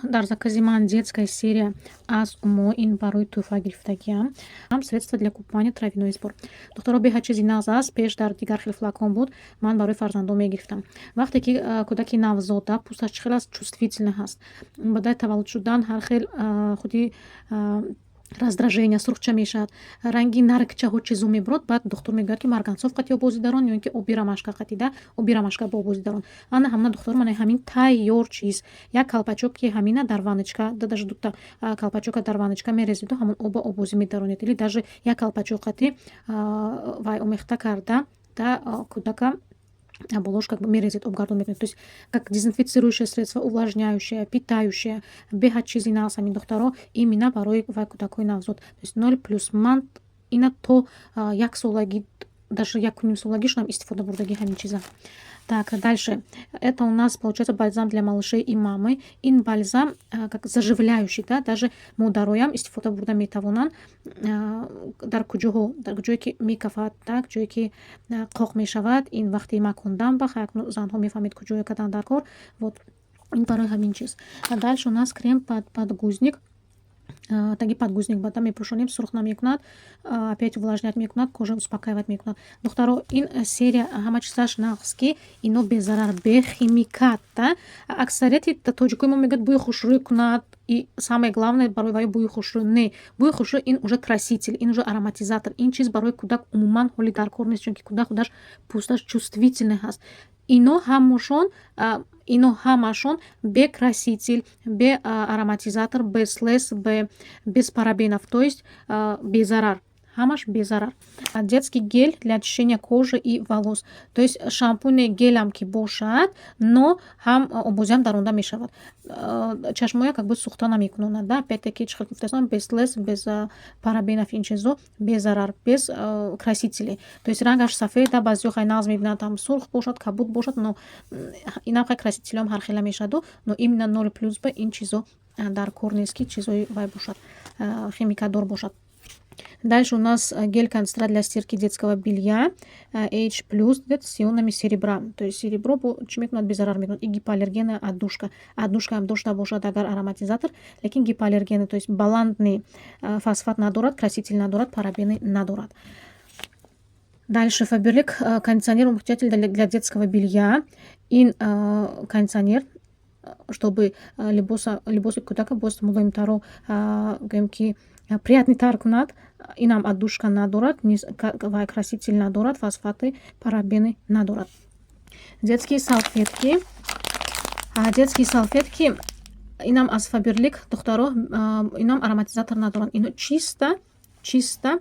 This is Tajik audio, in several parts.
Дар закази ман детская серия аз Умо, ин барои тӯҳфа гирифтагиам. Средство для купания, травяной сбор. Духтаро, беҳад чизи нағз аст. Пеш дар дигар хел флакон буд, ман барои фарзандон мегирифтам. Вақте ки кӯдаки навзода пӯсташ чӣ хел аст, чувствительный ҳаст. Баъдаи таваллуд шудан ҳар хел худи раздражение, сурхча мешавад, ранги наргчаҳо чизо мебурад. Баъд духтур мегӯяд, ки марганцовка қати обозӣ дарон ё ин ки оби ромашка қатида, оби ромашка бо обозӣ дарон. Ана ҳамна, духтур, мана ҳамин тайёр чиз. Як колпачок ки ҳамина дар ванночка, даже дута колпачока дар ванночка мерезиду ҳамон оба обозӣ медаронед или даже як колпачок қати вай омехта карда да кӯдака болош как бы мерезед, обгардон мекунед. То есть как дезинфицирующее средство, увлажняющее, питающее. Беҳад чизи нағз ҳамин, духтаро, именно барои вай кӯдакҳои навзод. То есть 0+. Ман ина то як солагӣ, даже 1,5 солагишонам истифода бурдагӣ ҳамин чиза. Так, дальше. Это у нас получается бальзам для малышей и мамы. Ин бальзам как заживляющий, да, даже модароям истифода бурда метавонанд дар куҷоҳо, дар ҷое ки мекафад, так, ҷое ки қоқ мешавад, ин вақти макондан ба занҳо мефаҳмед куҷое кадан дар кор. Вот ин барои ҳамин чиз. Дальше у нас крем под подгузник. Таги подгузник бада мепӯшонем, сурх намекунад, опять увлажнять мекунад, кожа успокаивать мекунад. Духтаро, ин серия ҳама чизаш нағз, ки ино безарар, бехимикат, да. Аксарияти тоҷикои мо мегӯяд, бӯи хушрӯй кунад, и самое главное барои вай бӯи хушрӯй. Не, бӯи хушрӯй ин уже краситель, ин уже ароматизатор. Ин чиз барои кӯдак умуман ҳоли дар кор нест, чунки кӯдак худаш пӯсташ чувствительный ҳаст. Ино ҳамашон бе краситель, бе ароматизатор, без СЛС, без парабенов, то есть безарар, ҳамаш безарар. Детский гель для очищения кожи и волос, то есть шампуни гелам ки бошад, но ҳам обозиам даронда мешавад, чашмоя как бы сӯхта намекунонад, да. Опять-таки, чӣ хел гуфтаистам, без СЛС, без парабенов, ин чизо безарар, без красителей, то есть рангаш сафед, да. Баъзеҳо хай нағз мебинанд, там сурх бошад, кабуд бошад, но инам хай красителиам ҳархела мешаваду, но именно 0+ ба ин чизо дар кор нест, ки чизои вай бошад, химикатдор бошад. Дальше у нас гель-концентрат для стирки детского белья H+, с ионами серебра. То есть серебро чӣ мекунад? Безарар мекунад. И гипоаллергенная отдушка. Отдушкаам дошта бошад агар ароматизатор, лекин гипоаллергенный, то есть баландный фосфат надорад, краситель надорад, парабены надорад. Дальше Фаберлик кондиционер умягчатель для детского белья. Ин кондиционер, чтобы либоси кӯдака боз мулоимтару, гӯем ки, приятныйтар кунад. Инам отдушка надорад, ва краситель надорад, фосфаты, парабены надорад. Детские салфетки. Детские салфетки инам аз Фаберлик, духтаро, инам ароматизатор надоранд. Ино чисто чисто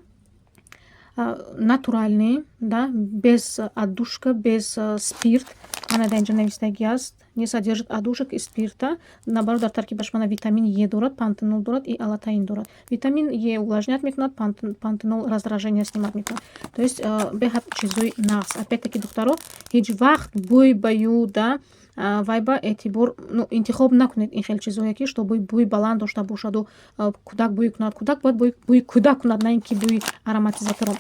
натуральные, да, без отдушка, без спирт. Мана дар инҷа навистагӣ аст: не содержит отдушек и спирта. Наоборот, дар таркибаш мана витамин Е дорад, пантенол дорад и аллантоин дорад. Витамин Е увлажнять мекунад, пантенол раздражение снимать мекунад. То есть беҳад чизои нағз. Опять-таки, духтаро, ҳеҷ вақт бӯй ба ю, да, вай ба эътибор, ну, интихоб накунед ин хел чизое, ки чтобы бӯи баланд дошта бошаду кӯдак бӯй кунад. Кӯдак бояд бӯи кӯдак кунад, на ин ки бӯи ароматизаторо.